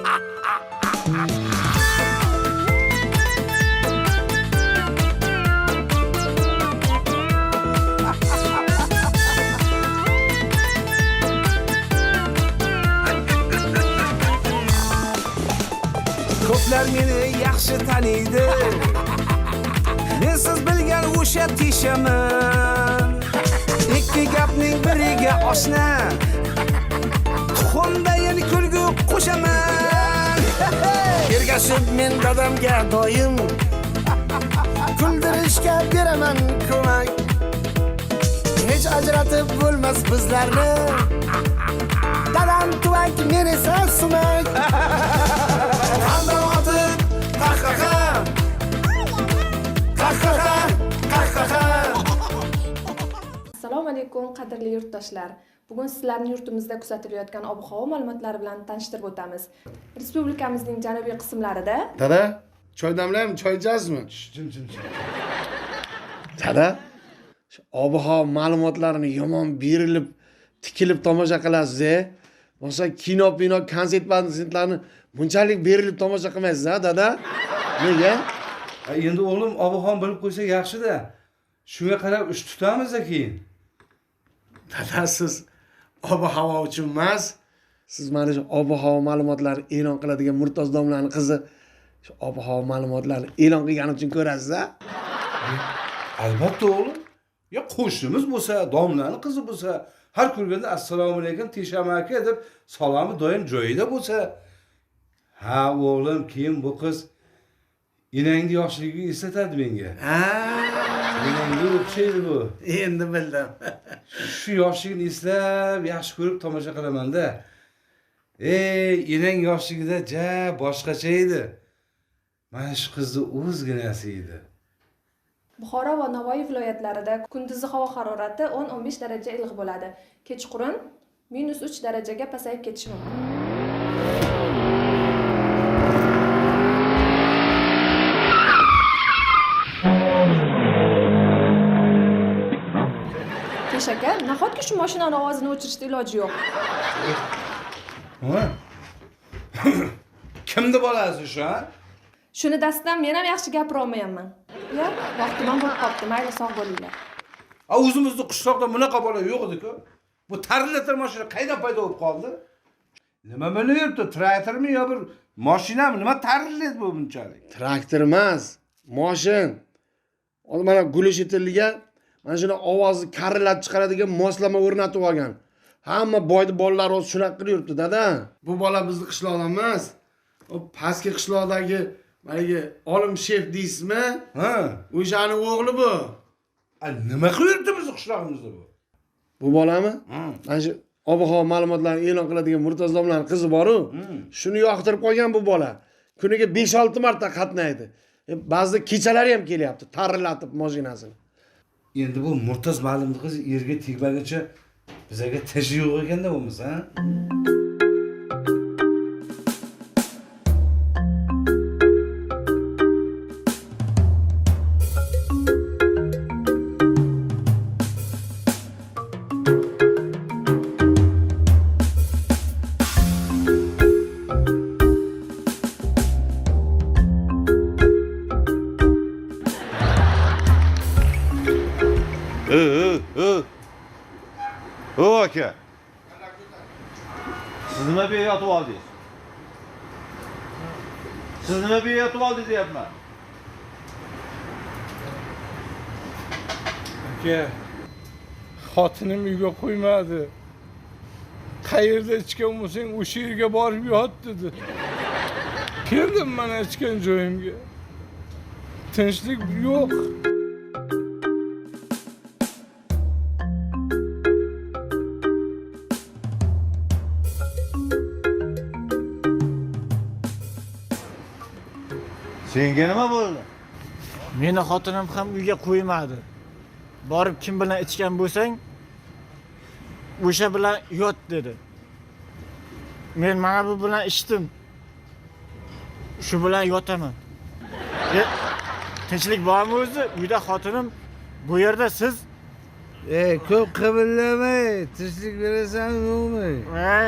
Ko'plar meni yaxshi taniydi. Men siz bilgan o'sha teshaman. Ikki gapning biriga oshna. Tuxumdayin kulgu qo'shaman. Ergashib men dadamga doim kuldirishga beraman ko'mak. Hech ajratib bo'lmas bizlarni. Dadam tuvak, men esa sumak. Qandon otib qahqaha. Qahqaha, qahqaha. Assalomu alaykum qadrli yurtdoshlar. Bugun sizlarni yurtimizda kuzatilayotgan ob-havo ma'lumotlari bilan tanishtirib o'tamiz. Respublikamizning janubiy qismlarida Dada, choy damlaymi, choy ichasizmi? Jim jim jim. Dada, ob-havo ma'lumotlarini yomon berilib, tikilib tomosha qilasiz-e. Bo'lsa kino, pino, konsert, konsertlarni bunchalik berilib tomosha qilmaysiz, ha, dada? Nega? Endi o'g'lim ob-havo bilib qo'ysa yaxshi-da. Shunga qarab ish tutamiz keyin. Dada, siz ob-havo uchun emas, siz mana shu ob-havo ma'lumotlarini e'lon qiladigan Murtoz domlaning qizi shu ob-havo ma'lumotlarini e'lon qilgani uchun ko'rasiz, a? Albatta o'g'lim. Ya qo'shnimiz bo'lsa, domlaning qizi bo'lsa, har ko'rganda assalomu alaykum Teshama aka deb salomi doim joyida bo'lsa. Ha o'g'lim, keyin bu qiz enangni yoshligini eslatadi menga. Ha, enangga o'xshaydi bu. Endi bildim. Shu yoshligini eslab, yaxshi ko'rib tomosha qilaman-da. Ey, enang yoshligida ja boshqacha edi. Mana shu qizni o'zginasi edi. Buxoro va Navoiy viloyatlarida kunduzi havo harorati 10-15 daraja iliq bo'ladi. Kechqurun -3 darajaga pasayib ketishi mumkin. Aka, nahotki shu mashinani ovozini o'chirishda iloji yo'q? Ha? Kimni bolasi shu, ha? Shuni dastidan men ham yaxshi gapira olmayapman. Ya, vaqtim ham bo'lib qolibdi. Mayli, sog' bo'linglar. A o'zimizni qishloqda bunaqa bola yo'q edi-ku. Bu tarillatar mashina qaydan paydo bo'lib qoldi? Nima minib yuribdi? Traktormi yo bir mashinami? Nima tarillaydi bu bunchalik? Traktor emas, moshin. Hozir mana gulish etilgan, mana shuni ovozni karillatib chiqaradigan moslama o'rnatib olgan. Hamma boyni bolalari hozir shunaqa qilib yuribdi, dada. Bu bola bizni qishloqdan emas. U pastki qishloqdagi haligi olim shef deysizmi? Ha. O'shani o'g'li bu. A nima qilib yuribdi bizni qishlog'imizda bu? Bu bolami? Mana shu ob-havo ma'lumotlarini e'lon qiladigan Murtoz domlaning qizi bor-u. Shuni yoqtirib qolgan bu bola. Kuniga 5-6 marta qatnaydi. Ba'zida kechalari ham kelyapti, tarillatib mashinasini. Endi bu Murtoz ma'lumni qizi erga tegmaguncha bizaga tishi yo'q ekanda bo'lmasa, ha? O aka. Siz nima bu yerga yotib oldingiz? Siz nima bu yerga yotib oldingiz deyapman. Aka, xotinim uyga qo'ymadi. Qayerda ichgan bo'lsang, o'sha yerga borib yot dedi. Keldim mana ichgan joyimga. Tinchlik yo'q. Senga nima bo'ldi? Meni xotinim ham uyga qo'ymadi. Borib kim bilan ichgan bo'lsang, o'sha bilan yot dedi. Men mana bu bilan ichdim. Shu bilan yotaman. Tinchlik bormi o'zi? Uyda xotinim, bu yerda siz. Ko'p qibillamay, tinchlik berasanmi, yo'qmi? Ha.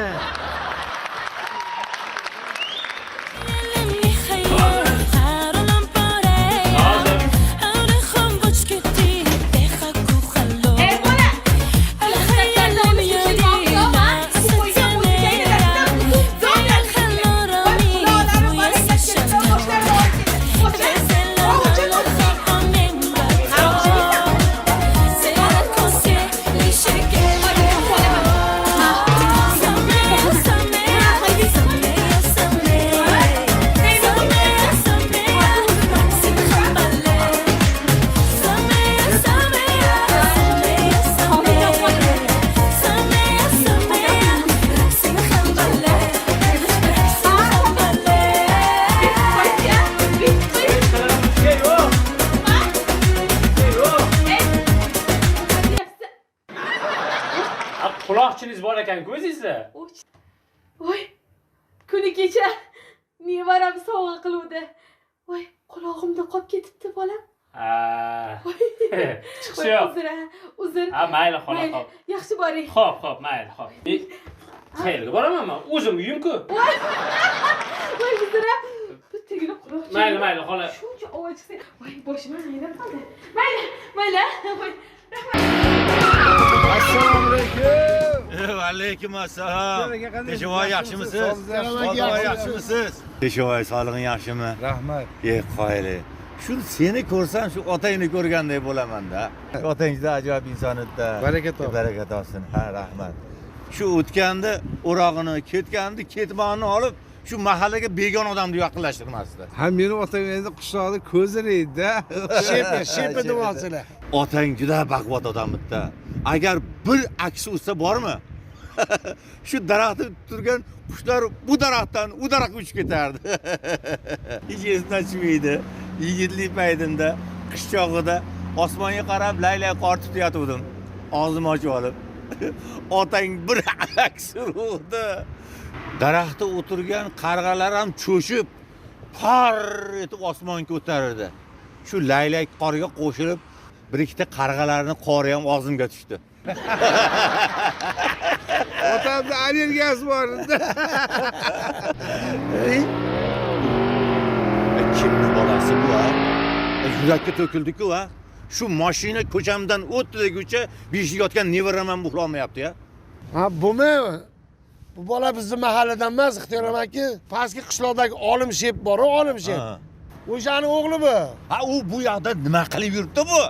bor ekan-ku o'zingizda. Voy, kuni kecha nevaram sovg'a qiluvdi. Voy, qulog'imda qolib ketibdi bolam. Ha. Chiqishi yo'q. Uzr, uzr. Ha, mayli xola, xo'p. Yaxshi boring. Xo'p, xo'p, mayli, xo'p. Qayerga boraman men? O'zim uyim-ku. Voy, uzr. Bittagina quloq. Mayli, mayli, xola. Shuncha ovoz chiqsa, voy, boshim aynib qoldi. Mayli, mayli. Voy, rahmat. Assalomu alaykum. Va alaykum assalom. Teshovoy yaxshimisiz? Yaxshimisiz? Teshovoy sog'lig'ing yaxshimi? Rahmat. Ey qoyili. Shu seni ko'rsam shu otangni ko'rganday bo'laman-da. Otang juda ajoyib inson edi. Baraka topsin. Baraka topsin. Ha, rahmat. Shu o'tganda o'rog'ini, ketganda ketmonini olib shu mahallaga begona odamni yaqinlashtirmasdi. Ha, meni otam endi qishloqda ko'zini edi-da. Shepa, shepa duosini. Otang juda baquvvat odam edi. Agar bir aksi ursa bormi? Shu daraxtda turgan qushlar bu daraxtdan u daraxtga uchib ketardi. Hech esimdan chiqmaydi. Yigitlik paytimda qish chog'ida osmonga qarab laylak qor tutayotgandim. Og'zimni ochib olib. Otang bir aksi urdi. Daraxtda o'tirgan qarg'alar ham cho'chib par etib osmonga ko'tarildi. Shu laylak qorga qo'shilib bir ikkita qarg'alarni qori ham og'zimga tushdi. Otamda allergiyasi bor edi. Kimni bolasi bu ha? Yurakka to'kildi-ku ha. Shu mashina ko'chamdan o'tdi deguncha beshik yotgan nevaram ham uxlamayapti-ya. Ha, bumi? Bu bola bizning mahalladan emas, Ixtiyor aka. Pastki qishloqdagi olim shep bor-ku, olim shep. O'shani o'g'li bu. Ha, u bu yoqda nima qilib yuribdi bu?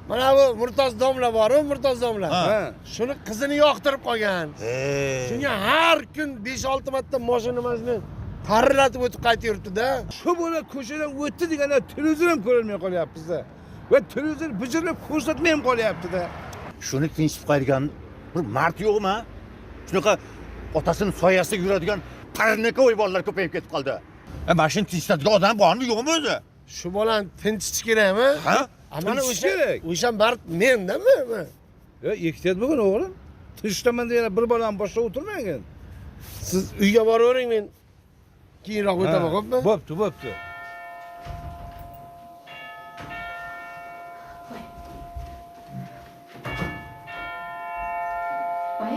Mana bu Murtoz domla bor-ku, Murtoz domla. Shuni qizini yoqtirib qolgan. Shunga har kun 5-6 marta mashina tarillatib o'tib qaytib yuribdi-da. Shu bola ko'chadan o'tdi deganda televizor ham ko'rinmay qolyapti-da. Va televizor bijirlab ko'rsatmay ham qolyapti-da. Shuni tinchitib qo'yadigan bir mard yo'qmi? Shunaqa otasini soyasida yuradigan parnikoy bolalar ko'payib ketib qoldi. Mashina tinchitadigan odam bormi yo'qmi o'zi? Shu bolani tinchitish kerakmi? Ha? Mana o'sha o'sha mard mendami? Yo, ehtiyot bo'lgin o'g'lim. Tinchitaman degan bir bolani boshqa o'tirmagin. Siz uyga boravering, men keyinroq o'taman, xo'pmi? Bo'pti, bo'pti. Voy,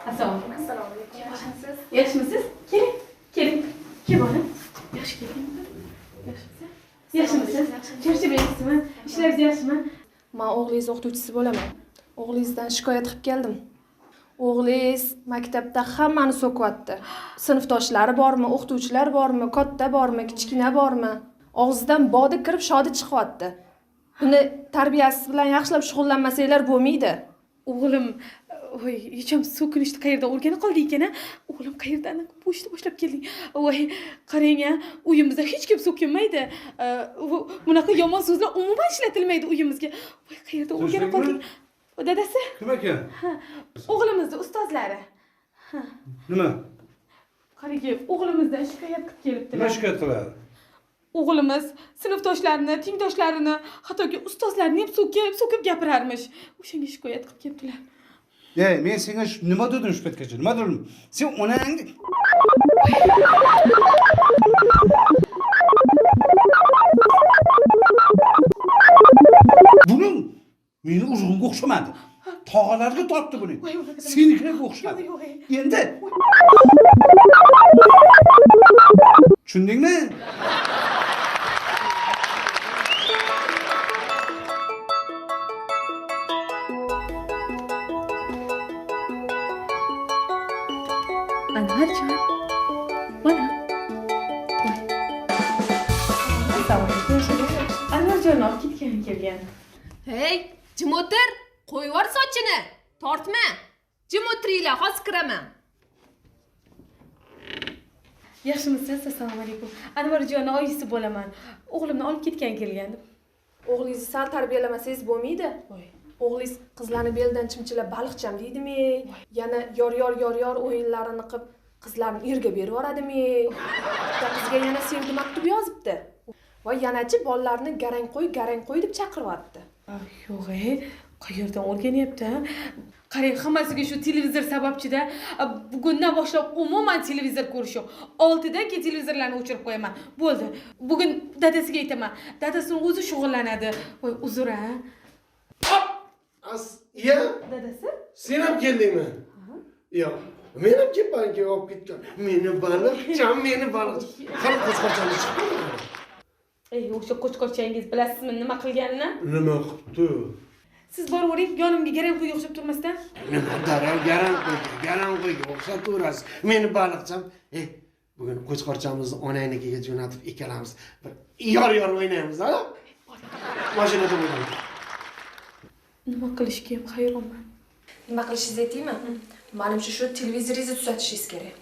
assalomu alaykum. Assalomu alaykum. Yaxshimisiz? Yaxshimisiz? Keling, keling. Kel bolam. Yaxshi keldingmi? Yaxshimisiz? Yaxshimisiz? Charchamayapsizmi? Ishlaringiz yaxshimi? Men o'g'lingiz o'qituvchisi bo'laman. O'g'lingizdan shikoyat qilib keldim. O'g'lingiz maktabda hammani so'kyapti. Sinfdoshlari bormi, o'qituvchilar bormi, katta bormi, kichkina bormi? Og'zidan bodi kirib, shodi chiqyapti. Buni tarbiyasi bilan yaxshilab shug'ullanmasanglar bo'lmaydi. O'g'lim, voy, hech ham so'kinishni qayerdan o'rganib qoldi ekan-a? O'g'lim qayerdan bu ishni boshlab kelding? Voy, qarang-a, uyimizda hech kim so'kinmaydi. Bunaqa yomon so'zlar umuman ishlatilmaydi uyimizga. Voy, qayerdan o'rganib qolding? Dadasi? Kim ekan? Ha, o'g'limizni ustozlari. Ha. Nima? Qarang, o'g'limizdan shikoyat qilib kelibdilar. Nima shikoyat qiladi? O'g'limiz sinfdoshlarini, tengdoshlarini, hattoki ustozlarni ham so'kib gapirarmish. O'shanga shikoyat qilib kelibdilar. Ey, men senga nima dedim shu paytgacha? Nima dedim? Sen onangni Buni meni urug'imga o'xshamadi. Tog'alarga tortdi buni. Senikiga o'xshadi. Endi tushundingmi? Anvarjon, mana. Assalomu alaykum. Anvarjonni olib ketgan kelgan. Hey, jim o'tir, qo'yib yubor sochini. Tortma. Jim o'tiringlar, hozir kiraman. Yaxshimisiz? Assalomu alaykum. Anvarjonni oyisi bo'laman. O'g'limni olib ketgan kelgan. O'g'lingizni sal tarbiyalamasangiz bo'lmaydi. O'g'lingiz qizlarni beldan chimchilab baliqcham deydimi? Yana yor yor yor yor o'yinlarini qilib qizlarni erga berib yuboradimi? Bitta qizga yana sevgi maktub yozibdi. Va yanachi bolalarni garang qo'y, garang qo'y deb chaqiryapti. Yo'q, qayerdan o'rganyapti? Qarang, hammasiga shu televizor sababchida. Bugundan boshlab umuman televizor ko'rish yo'q. 6dan keyin televizorlarni o'chirib qo'yaman. Bo'ldi. Bugun dadasiga aytaman. Dadasini o'zi shug'ullanadi. Voy, uzr a. As, iya? Dadasi? Sen ham keldingmi? Yo'q. Men ham kelib olib ketgan. Meni baliqcham, meni baliqcham. Qani qo'chqorchani chiqib. Ey, o'sha qo'chqorchangiz bilasizmi nima qilganini? Nima qilibdi? Siz boravering, yonimga garam qo'yga o'xshab turmasdan. Nima darrov garam qo'yga, garam qo'yga o'xshab turasiz. Meni baliqcham. Ey, bugun qo'chqorchamizni onangnikiga jo'natib ikkalamiz bir yor-yor o'ynaymiz, ha? Mashinada bo'lamiz. Nima qilishga ham hayronman. Nima qilishingizni aytaymi? Menimcha shu televizoringizni tuzatishingiz kerak.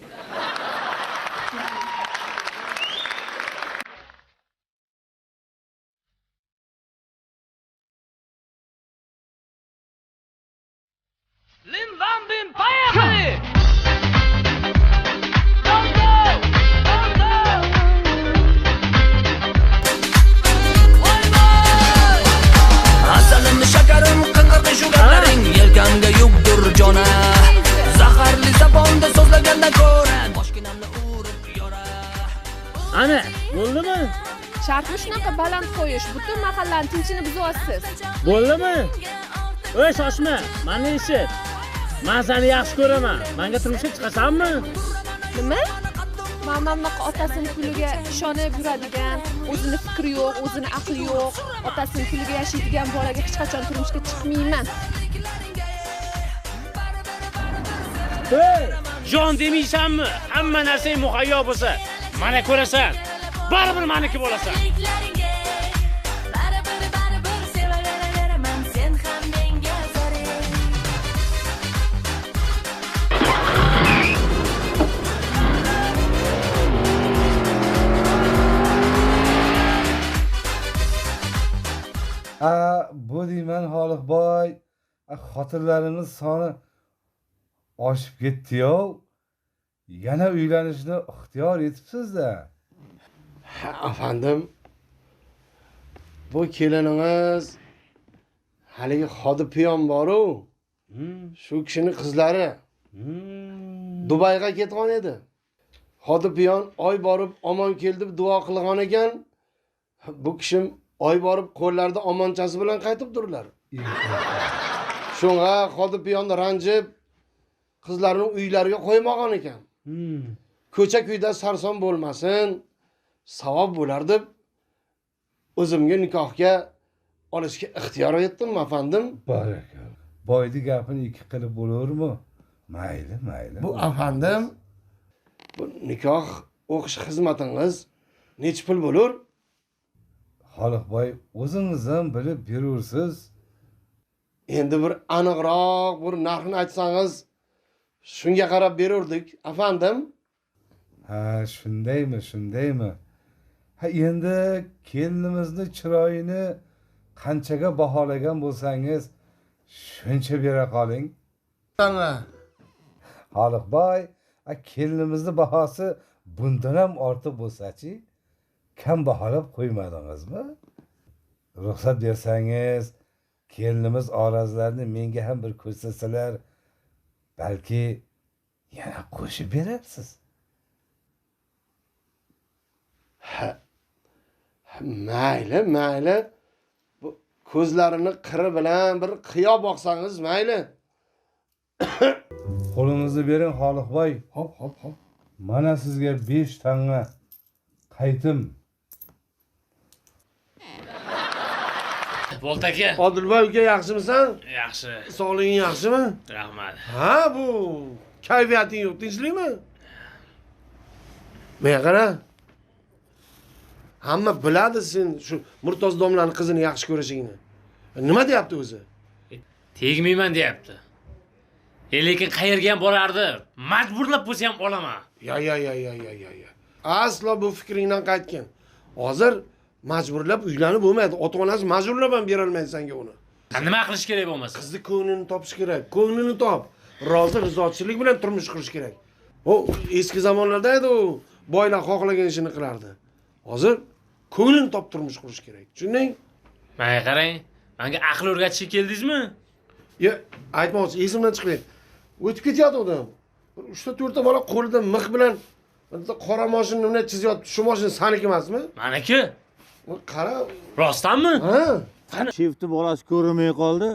Asalim shakarim qing'irqi shugarlaring yelkamga yukdir jona. Zaharli zaponda so'zlagandan ko'ra boshginamni urib yora. Ana, bo'ldimi? Shartmi shunaqa baland qo'yish, butun mahallani tinchini buzyapsiz. Bo'ldimi? Ey, shoshma, meni eshit. Men seni yaxshi ko'raman. Menga turmushga chiqasanmi? Nima? Men bunaqa otasini puliga ishonib yuradigan, o'zini fikri yo'q, o'zini aqli yo'q, otasini puliga yashaydigan bolaga hech qachon turmushga chiqmayman. Ey, jon demaysanmi? Hamma narsang muhayyo bo'lsa, mana ko'rasan. Baribir meniki bo'lasan. Bu deyman Xoliqboy, xotinlaringiz soni oshib ketdi-yov. Yana uylanishni ixtiyor etibsiz-da. Ha, afandim, bu keliningiz haligi Hodi piyon bor-u, shu kishining qizlari Dubayga ketgan edi. Hodi piyon oy borib omon keldi deb duo qilgan ekan. Bu kishim oy borib qo'llarida omonchasi bilan qaytib turlar. Shunga Hodi piyon ranjib qizlarni uylariga qo'ymagan ekan. Ko'cha kuyda sarson bo'lmasin, savob bo'lar deb o'zimga nikohga olishga ixtiyor etdim, afandim. Barakalla. Boyni gapini ikki qilib bo'larmi? Mayli, mayli. Bu afandim, bu nikoh o'qish xizmatingiz necha pul bo'lur? Xoliqboy, o'zingiz ham bilib berursiz. Endi bir aniqroq bir narxini aytsangiz, shunga qarab berurdik, afandim. Ha, shundaymi, shundaymi? Ha, endi kelinimizni chiroyini qanchaga baholagan bo'lsangiz, shuncha bera qoling. Xoliqboy, kelinimizni bahosi bundan ham ortiq bo'lsa-chi, kam baholab qo'ymadingizmi? Ruxsat bersangiz, kelinimiz orazlarini menga ham bir ko'rsatsalar, balki yana qo'shib berarsiz. Ha, mayli, mayli. Bu ko'zlarini qiri bilan bir qiyo boqsangiz mayli. Qo'lingizni bering, Xoliqboy. Hop, hop, hop. Mana sizga 5 tanga qaytim. Bolt aka. Odilboy uka, yaxshimisan? Yaxshi. Sog'lig'ing yaxshimi? Rahmat. Ha, bu kayfiyating yo'q, tinchlikmi? Menga qara. Hamma biladi sen shu Murtoz domlaning qizini yaxshi ko'rishingni. Nima deyapti o'zi? Tegmayman deyapti. Lekin qayerga ham borardi? Majburlab bo'lsa ham olaman. Ya ya ya ya ya ya ya. Aslo bu fikringdan qaytgin. Hozir majburlab uylanib bo'lmaydi. Ota-onasi majburlab ham bera olmaydi senga uni. Nima qilish kerak bo'lmasa? Qizni ko'nglini topish kerak. Ko'nglini top. Rozi rizochilik bilan turmush qurish kerak. O eski zamonlarda edi u boylar xohlagan ishini qilardi. Hozir ko'nglini top turmush qurish kerak. Tushunding? Menga qarang, menga aql o'rgatishga keldingizmi? Yo, aytmoqchi, esimdan chiqib ketdi. O'tib ketayotgandim. Bir 3 ta 4 ta bola qo'lida mix bilan bitta qora mashinani bunday chizyapti. Shu mashina saniki emasmi? Maniki. Qara. Rostdanmi? Ha. Shefti bolasi ko'rinmay qoldi.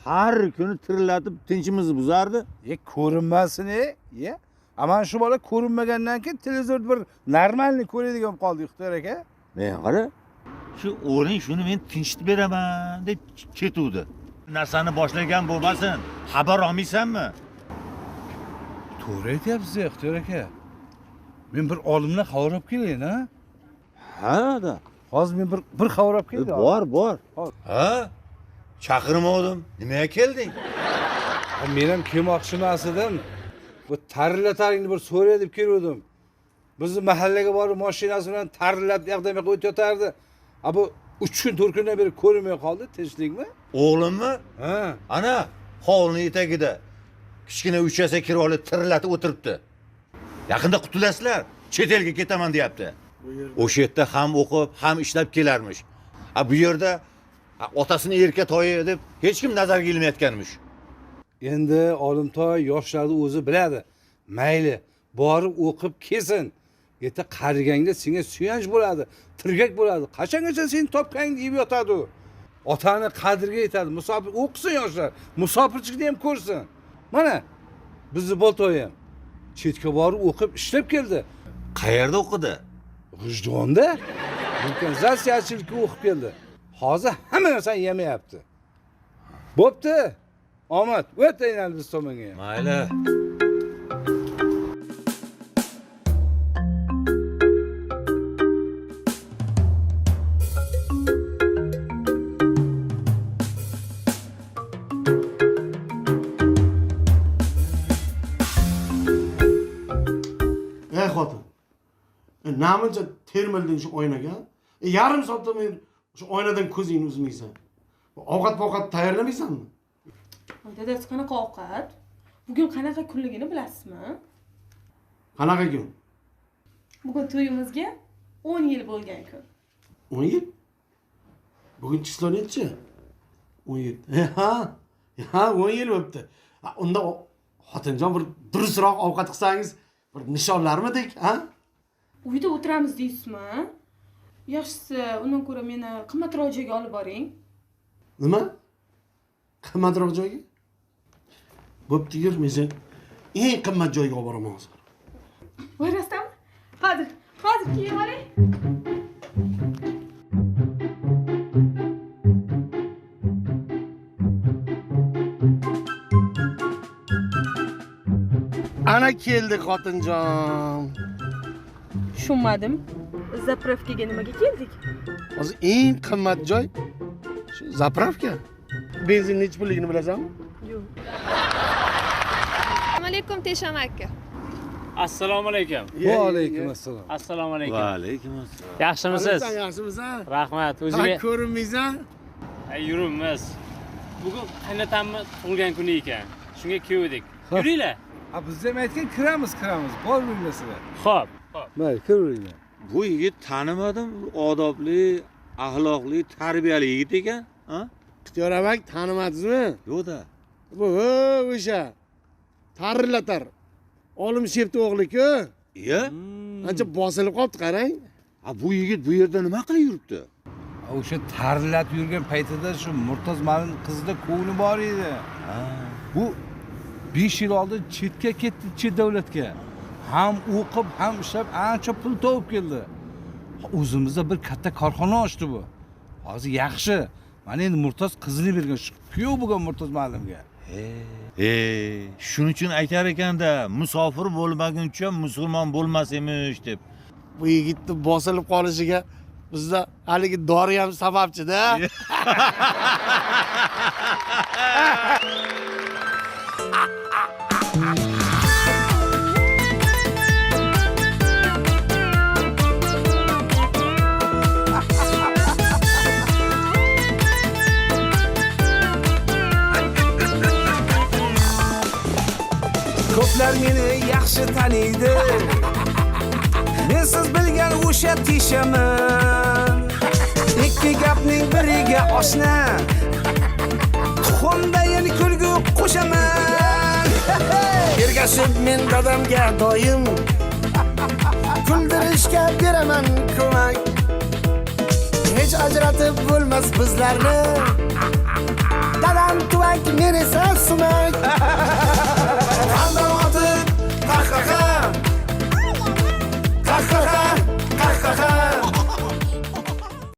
Har kuni tirillatib tinchimizni buzardi. E, ko'rinmasin e. Ye. Mana shu bola ko'rinmagandan keyin televizorda bir normalniy ko'radigan bo'lib qoldi Ixtiyor aka. Men qara, shu o'g'ling shuni men tinchitib beraman deb ketuvdi. Narsani boshlagan bo'lmasin, xabar olmaysanmi? To'g'ri aytyapsiz Ixtiyor aka. Men bir olimdan xabar olib kelayin, ha? Ha da. Hozir men bir xabar olib keldim. Bor, bor. Ha? Chaqirmadim. Nimaga kelding? Men ham kelmoqchi emas edim. Bu tarillataringni bir so'ray deb keluvdim. Bizni mahallaga borib mashinasi bilan tarillab yoqdan bu yoqqa o'tayotardi. A bu 3 kun 4 kundan beri ko'rinmay qoldi, tinchlikmi? O'g'limmi? Ha. Ana, hovlining etagida kichkina uchasa kirib olib tirillatib o'tiribdi. Yaqinda qutulasizlar, chet elga ketaman deyapti. O'sha yerda ham o'qib, ham ishlab kelarmish. A bu yerda otasini erka toyi deb hech kim nazarga ilmayotganmish. Endi Olimtoy yoshlarni o'zi biladi. Mayli, borib o'qib kelsin. Erta qariganga senga suyanch bo'ladi, tirgak bo'ladi. Qachongacha seni topgangni yeb yotadi u. Otani qadriga yetadi. Musofir o'qisin yoshlar, musofirchilikni ham ko'rsin. Mana bizni Boltoy ham chetga borib o'qib ishlab keldi. Qayerda o'qidi? G'ijduvonda. Vulkanizatsiyachilikka o'qib keldi. Hozir hamma narsani yemayapti. Bo'pti. Omad, o't aylanib biz tomonga ham. Mayli. Ey xotin. Namuncha termilding shu oynaga? Yarim soatdan beri shu oynadan ko'zingni uzmaysan. Ovqat-povqat tayyorlamaysanmi? Dadasi, qanaqa ovqat? Bugun qanaqa kunligini bilasizmi? Qanaqa kun? Bugun to'yimizga 10 yil bo'lgan kun. 10 yil? Bugun число nechi? 17. Ha, ha, 10 yil bo'pti. Unda xotinjon bir durustroq ovqat qilsangiz, bir nishonlarmidik, ha? Uyda o'tiramiz deysizmi? Yaxshisi, undan ko'ra meni qimmatroq joyga olib boring. Nima? Qimmatroq joyga? Bo'pti, yur, men seni eng qimmat joyga olib boraman hozir. Voy, rostdanmi? Hozir, hozir kiyib olay. Ana keldi xotinjon. Tushunmadim. Zapravkaga nimaga keldik? Hozir eng qimmat joy shu zapravka. Benzin nechi pulligini bilasanmi? Yo'q. Assalomu alaykum Tesham aka. Assalomu alaykum. Va alaykum assalom. Assalomu alaykum. Va alaykum assalom. Yaxshimisiz? Yaxshimisan? Rahmat. O'ziga ko'rinmaysan? Yuribmiz. Bugun qaynotamni tug'ilgan kuni ekan. Shunga keldik. Yuringlar. Ha, biz ham aytgan kiramiz, kiramiz. Bormanglar sizlar. Xo'p, xo'p. Mayli, kiraveringlar. Bu yigit tanimadim, odobli, axloqli, tarbiyali yigit ekan, ha? Ixtiyor amak tanimadingizmi? Yo'q-da. Bu o'sha tarillatar. Olim shefti o'g'li-ku. Iya? Ancha bosilib qolibdi, qarang. Ha, bu yigit bu yerda nima qilib yuribdi? O'sha tarillatib yurgan paytida shu Murtoz ma'lum qizida ko'ngli bor edi. Bu 5 yil oldin chetga ketdi, chet davlatga. Ham o'qib, ham ishlab ancha pul topib keldi. O'zimizda bir katta korxona ochdi bu. Hozir yaxshi. Mana endi Murtoz qizini bergan, shu kuyov bo'lgan Murtoz ma'lumga. Shuning uchun aytar ekanda, musofir bo'lmaguncha musulmon bo'lmas emish deb. Bu yigitni bosilib qolishiga bizda haligi dori ham sababchi-da. Ko'plar meni yaxshi taniydi. Men siz bilgan o'sha teshaman. Ikki gapning biriga oshna. Tuxumdayin kulgu qo'shaman. Ergashib men dadamga doim kuldirishga beraman ko'mak. Hech ajratib bo'lmas bizlarni. Dadam tuvak, men